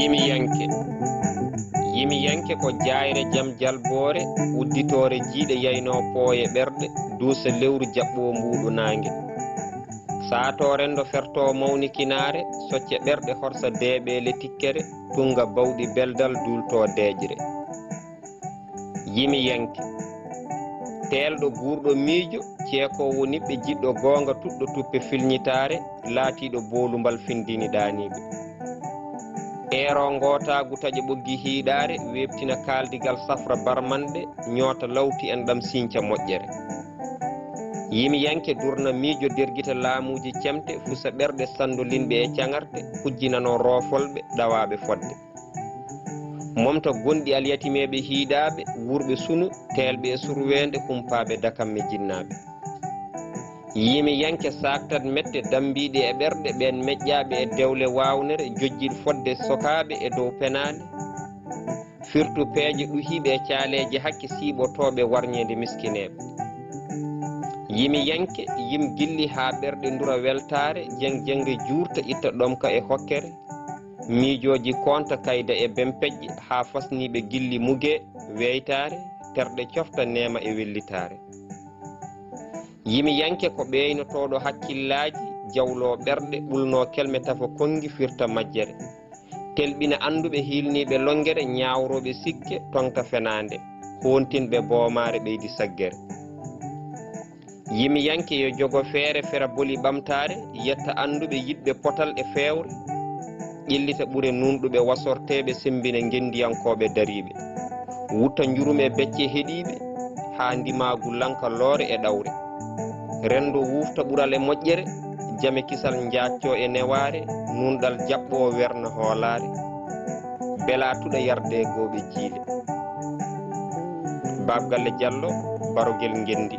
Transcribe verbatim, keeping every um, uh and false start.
Yimiyanke. Yimiyanke ko jaayre jam jalboore, udditoore jiiɗe yaynoo pooye ɓerɗe, duusa lewru jaɓɓoo mbuuɗu naange. Saatoo renndo fertoo mawnikinaare, socce ɓerɗe horsa deeɓeele tikkere, tunnga bawɗi beldal duultoo deeƴre. Yimiyanke. Teelɗo guurɗo miijo, ceekoowo niɓɓe jiɗɗo goonga tuɗɗo tuppe filñitaare, laatiiɗo boolumbal findini ɗaaniiɓe. Eero ngootaagu taƴa ɓoggi hiiɗaare, weeɓtina kaaldigal safra barmanɗe, ñoota lawti en ɗam siiñca moƴƴere. Yimiyanke durna miijo dergita laamuuji cemte, fusa ɓerɗe sanndolinɓe e caŋarte, kujjinanoo roofolɓe ɗawaaɓe fodde. Momta gonɗi alyatimeeɓe hiiɗaaɓe, wuurɓe sunu, teelɓe e surweende, humpaaɓe dakamme jinnaaɓe. Yimiyanke saaktat mette dammbiiɗe e ɓerɗe, ɓeen meƴƴaaɓe e dewle waawnere, jojjiiɗ fodde sokaaɓe e dow penaale. Firtu peeje ɗuhiiɓe e caaleeje hakke siiɓotooɓe warñeende miskineeɓe. Yimiyanke, yim gilli haa ɓerɗe ndura weltaare, jeŋ jeŋre juurta itta ɗomka e hokkere. Miijooji koonta kayda e bempeƴƴe, haa fasniiɓe gilli mugee, weeytaare, terɗe cofta neema e wellitaare. Yimiyanke ko ɓeeynotooɗo hakkillaaji, jawloo ɓerɗe, ɓulnoo kelme tafa konngi firta majjere. Telɓina annduɓe hiilniiɓe lonngere, ñaawrooɓe sikke, toŋta fenaande, hoontinɓe boomaare ɓeydi saggere. Yimiyanke yo jogo feere fera boli ɓamtaare, yetta annduɓe yiɗɓe potal e feewre, ƴellita ɓure nuunɗuɓe wasorteeɓe, semmbina ngenndiyankooɓe dariiɓe, wutta njurum e becce heɗiiɓe, haa ndimaagu lanka loore e ɗawre. Renndo wuufta ɓural e moƴƴere, jame kisal njaaccoo e newaare, nuunɗal jaɓɓoo werna hoolaare. Belaa tuɗa yardee gooɓe jiile. Baab Galle Jallo, Barogel Ngenndi.